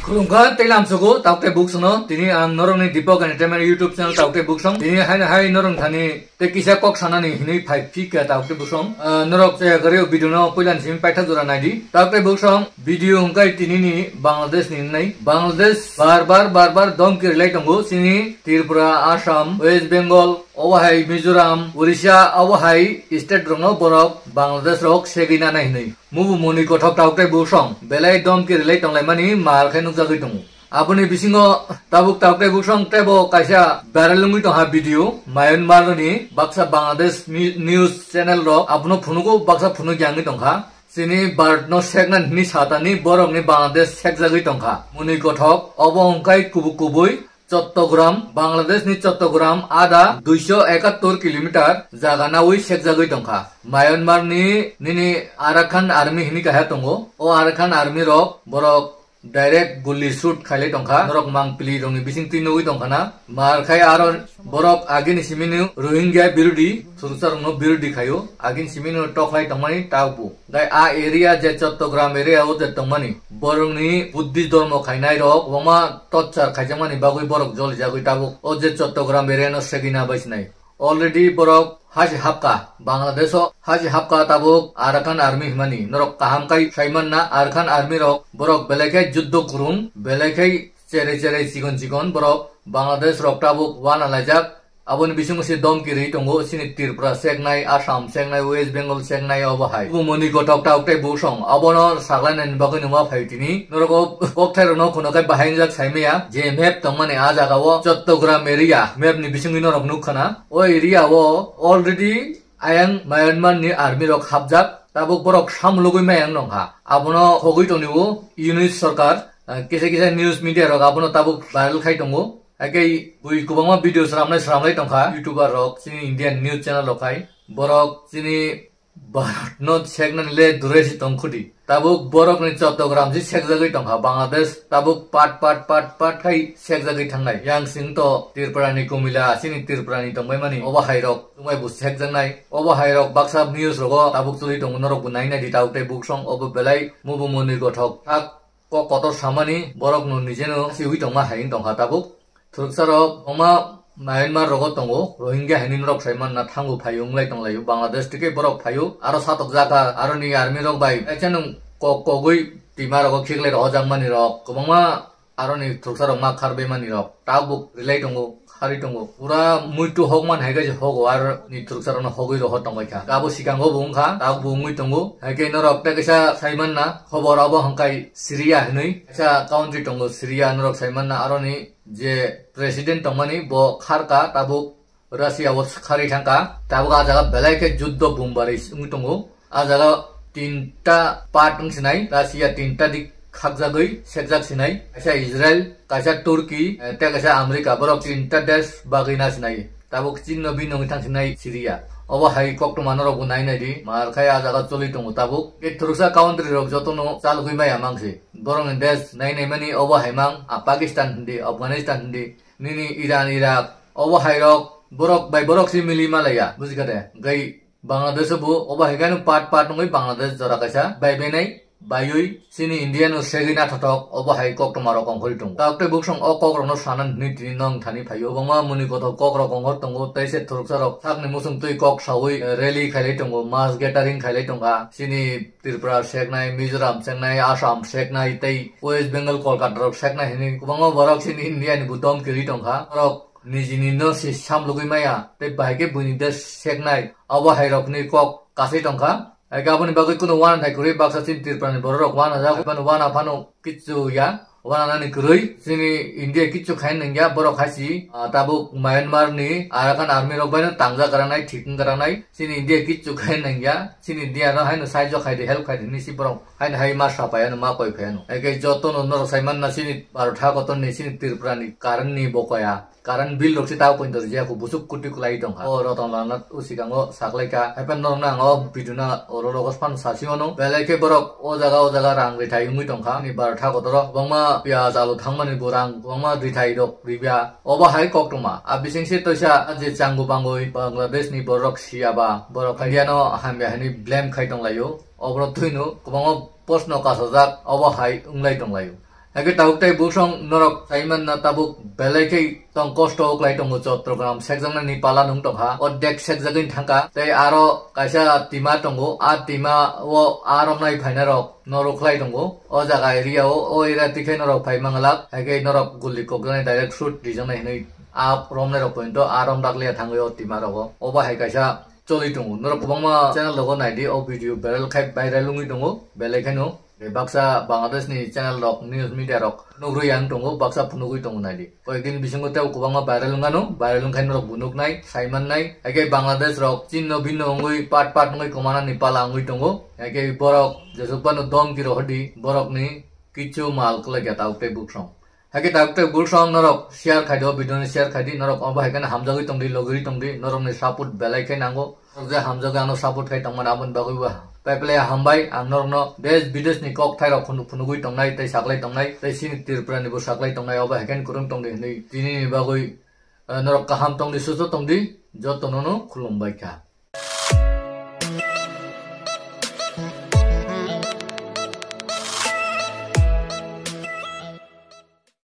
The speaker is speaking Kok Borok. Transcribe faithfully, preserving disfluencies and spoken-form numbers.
Khulumkha tei lamsogo tauk tei buksongno. Tini ang norokni Deepak Entertainment YouTube channel tauk tei buksong. Tini haino hai norok thani tei kisa kok sanani hinwi phai phika tauk tei buksong. Ah, norok chaya kwrwi o video no puila ni simi paithak jora naidi. Tauk tei buksong video hwnkhe tinini Bangladesh ni wngnai. Bangladesh bar bar bar bar domki rwlai tongo. Chini Tripura, Assam, West Bengal, obo hai Mizoram, Orissa, obo hai state rokno borok Bangladesh rok segwi nanai hinwi. Mubu muni kothok tauk tei buksong belai domki rwlai tonglaimani mar khe nukjagwi tongo. Aboni bisingo tabuk tauk tei buksong teibo kaisa viral wngwi tongha video Myanmar ni baksa Bangladesh ni news channel rok abono phunugo baksa phunuk yangwi tongkha. Chini Bharat no sekna hini satani borok ni Bangladesh sekjagwi tongkha. Muni kothok obo wngkai kubuk kubui Chottogram, Bangladesh ni Chottogram ada duiso ekattor kilometer jaga nawi sekjagwi tongkha. Myanmar ni nini Arakan Army hini kaha tongo. O Arakan Army rok borok direct guli shoot khailai tongkha. Norok mangpili rokni bising twi nugwi tongkha na. Mar khai aro borok agini simini Rohingya birodi, Sursa rokno birodi khaio. Agini simini toklai tongmani tabuk. Gai a area je Chottogram area o je tongmani, borokni Buddhist dormo khainai rok, kwbangma torture khaijakmani bagwi borok jolijagwi tabuk. O je Chottogram area no segina bai sinai. Already borok haji hapka, Bangladesh o haji hapka tabuk Arakan Army himani. Norok kaham kai saimanna Arakan Army rok borok belai khe juddo kurung, belai khe chere chere chikon chikon borok Bangladesh rok tabuk wana laijak. Aboni bisingo se domki rwi tongo, chini Tripura seknai, Assam seknai, West Bengal seknai obo hai. Bo moni kotok tauk tei busong, abono saklainani bagwi numa phai tini. Norok o kokthai rokno khuna khe bahai wngjak saimaya, je map tongmani a jaga o Chottogram area, map ni bisingwi norok nukha na. O area o already ayang Myanmar ni army rok hapjak, tabuk borok samlugwi mayang nongkha. Abono hogwi tongni o unit sorkar, eh, kisa kisa news media rok abono tabuk viral khai tongo. Hakhe bui kwbangma video swnamnai swnamlai tongkha, YouTuber rok, chini Indian news channel rok hai. Borok chini Bharat no seknani le durai si tongkhudi. Tabuk borok ni Chottogram si sekjagwi tongkha, Bangladesh tabuk part, part, part, part khai sekjagwi thangnai. Yang sing to Tripura ni Kumila, chini Tripura ni tongbai mani. Obo hai rok tongbai bo sekjaknai. Obo hai rok baksa news rogo tabuk choli tongo, norok bo nainai di tabuk tei buksong obo belai mubu muni gothok. Thak kok kotor samani borok no nije no siwi tongma hai wng tongkha tabuk. Thuruksa rok wngma Myanmar rogo tongo, Rohingya hinwi norok sai manna thango phaio, wnglai tonglaio, Bangladesh tike borok phaio, aro satok jaka, aroni army rok bai, kaisa nwng kok kogwi twima rogo khiklai rohojak mani rok, kwbangma aroni thuruksa rok ma kharbai mani rok, tabuk rwlai tongo, kharwi tongo, pura muitu hok man hai khe hogo, aroni thuruksa rokno hogwi rohor tongbai kha, abo sikango bo wngkha, tabuk bo wngwi tongo, hai khe norok tei kaisa sai manna khobor abo hwnkhai Syria hinwi kaisa country tongo, Syria norok sai manna, aroni je president tongmani bo kharka, tabuk Russia o kharwi thangka, tabuk a jaga belai khe juddo bumbaris wngwi tongo. A jaga tinta part wng sinai, Russia tinta dik khakjagwi sekjak sinai, kaisa Israel, kaisa Turkey, eh, tei kaisa America, borok tinta desh bagwi na sinai. Tabuk chinno bini wngwi thang sinai Syria. Obo hai koktwma norok bo nai nai di, mar khai a jaga choli tongo tabuk. E thuruksa country rok jotono chalgwi maya mangsi. Borokni desh nai nai mani obo hai mang, a Pakistan hindi, Afghanistan hindi, nini Iran, Iraq, obo hai rok, borok bai borok si mili malaya, bujikha de? Gai Bangladesh bo obo hai khe part part wngwi Bangladesh jora kaisa bai bai nai, baiwi chini India no segwi nathothok, obo hai koktwma rok ongkhorwi tongo. Tabuk tei buksong o kok rokno sanan hinwi tini nong thani phaio. Obangma muni kothok kok rok ongkhor tongo, tei se thuruksa rok sakni muchung twi kok saui, eh, rally khailai tongo, mass gathering khailai tongkha. Chini Tripura seknai, Mizoram seknai, Assam seknai, tei West Bengal, Kolkata rok seknai hinwi kwbangma borok chini India ni bo dom kwrwi tongkha. Borok nijini no se samlugwi maya, tei bahai khe buini desh seknai, abo hai rokni kok kasai tongkha. Hai khe aboni bagwi kunu wana thai kwrwi, baksa chini Tripura ni borok rok wana jak, phano wana phano kichu ya. Wananani kwrwi, chini India kichu khaina nangya, borok hai si, ah, tabuk Myanmar ni Arakan Army rok bai no tangja granai, thikung granai, chini India kichu khaina nangya, chini India no haino saijo khai di, help khai di hinwi si borok haino hai ma sa phaiano, ma koi phaiano. Eke joto no norok sai manna chini Bharat hakotor ni, chini Tripura ni current ni bokoya. Current bill rok se tabo poito rijak, busuk kuti kwlai tongkha. O Ratan Lal no o sikango saklaikha. Haiphan norokno ang o video no oro logo phano sasi mano. Belai khe borok o jaga o jaga rang rithai wngwi tongkha. Ni Bharat hakotoro kwbangma piyaj alu thangmani bo rang kwbangma rithai rok ribya. Obo hai koktwma. A bising se toisa je changu bangwi Bangladesh ni borok siyaba. Borok India no hamya hinwi blame khai tonglaio. Obono twino kwbangma post no kasajak. Obo hai wnglai tonglaio. Hake tabuk tei buksong norok saiman na tabuk belai khe tong kosto o klai tongo Chottogram sekjaknani pala nung tongkha, o dek sekjagwi thangkha. Tei aro kaisa tima tongo, a tima o a romnai phainai rok norok khlai tongo. O jaga area o, o area tikhe norok phai manglak, hake norok guli kokjaknai direct shoot rijaknai hinwi a romnai rok pointo a rom dakliya thangwi o tima rogo. Obo hai kaisa choli tongo. Norok kwbangma channel rogo naidi, o video viral khai viral wngwi tongo, belai kheno. Tei baksa Bangladesh ni channel rok, news media rok nugrwi ang tongo, baksa phunugwi tongo naidi. Koyekdin bisingo tei kwbangma viral wngano, viral wngkhai norok bo nuknai, saimannai. Haikhe Bangladesh rok chinno binno wngwi part part wngwi kwmanani pala wngwi tongo. Haikhe borok jesukphano domki rohordi, borokni kichu mal kwlai kha tabuk tei buksong. Haikhe tabuk tei buksong norok share khai di, o video ni share khai di, norok obo hai kheno hamjagwi tongdi, logiri tongdi, norokni support belai khe nango. Norok je hamjagwi ano support khai tongmani aboni bagwi bo paiplai hambai, ang norokno desh bidesh ni kok thairok phunu-, phunugwi tongnai tei saklai tongnai tei chini Tripura ni bo saklai tongnai, obo hai kheno kwrwng tongdi hinwi tini ni bagwi, eh, norok kaham tongdi, susto tongdi, jotono no khulumbai kha.